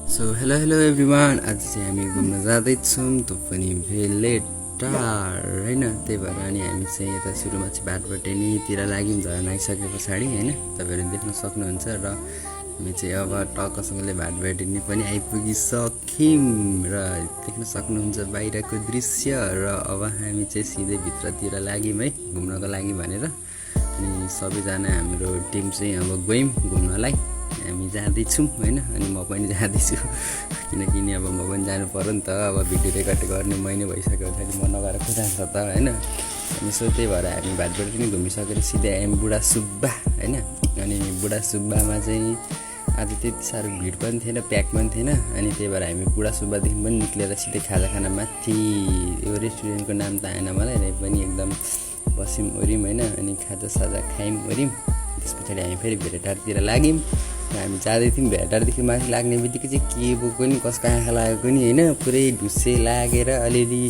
So hello everyone, आज चाहिँ हामी घुम्न जाँदैछौँ त्यो पनि भेले टार होइन। त्यही भएर अनि हामी चाहिँ यता सुरुमा चाहिँ भाटभटेनीतिर लाग्यौँ झर्न आइसके पछाडि होइन, तपाईँहरू देख्न सक्नुहुन्छ। र हामी चाहिँ अब टक्कसँगले भाटभटेनी पनि आइपुगिसक्यौँ र देख्न सक्नुहुन्छ बाहिरको दृश्य। र अब हामी चाहिँ सिधै भित्रतिर लाग्यौँ है घुम्नको लागि भनेर। अनि सबैजना हाम्रो टिम चाहिँ अब गयौँ घुम्नलाई। हामी जाँदैछौँ होइन, अनि म पनि जाँदैछु किनकि अब म पनि जानु पऱ्यो नि त। अब भिडियो रेकर्ड गर्ने महिना भइसक्यो भने म नगएर को जान्छ त होइन। अनि सो त्यही भएर हामी भाटबाट पनि घुमिसकेर सिधै आयौँ बुढा सुब्बा होइन। अनि बुढा सुब्बामा चाहिँ आज त्यति साह्रो भिड पनि थिएन, प्याक पनि थिएन। अनि त्यही भएर हामी बुढा सुब्बादेखि पनि निक्लेर सिधै खाजा खाना माथि, यो रेस्टुरेन्टको नाम त आएन मलाई, र पनि एकदम बस्यौँ ओऱ्यौँ होइन। अनि खाजा साजा खायौँ ओऱ्यौँ। त्यस पछाडि हामी फेरि भेटारतिर लाग्यौँ। हामी जाँदै थियौँ भेटारदेखि माथि लाग्ने बित्तिकै चाहिँ के बोको नि कसको आँखा लागेको नि होइन, पुरै ढुस्से लागेर अलिअलि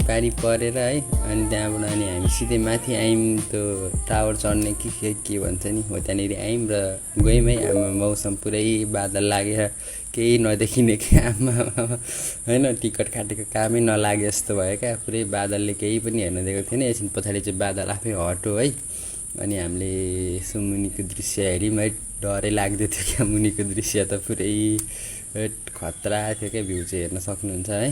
पानी परेर है। अनि त्यहाँबाट अनि हामी सिधै माथि आयौँ, त्यो टावर चढ्ने के भन्छ नि हो, त्यहाँनिर आयौँ र गयौँ है। हाम्रो मौसम पुरै बादल लागेर केही नदेखिने आमा होइन, टिकट काटेको कामै नलागे जस्तो भयो क्या। पुरै बादलले केही पनि हेर्न दिएको थिएन। एकछिन पछाडि चाहिँ बादल आफै हट्यो है। अनि हामीले यसो मुनिको दृश्य हेऱ्यौँ है, डरै लाग्दै थियो क्या। मुनिको दृश्य त पुरै खतरा थियो क्या, भ्यू चाहिँ हेर्न सक्नुहुन्छ है।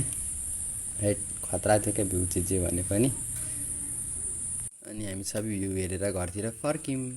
खतरा थियो क्या भ्यू चाहिँ जे भने पनि। अनि हामी सबै भ्यू हेरेर घरतिर फर्क्यौँ।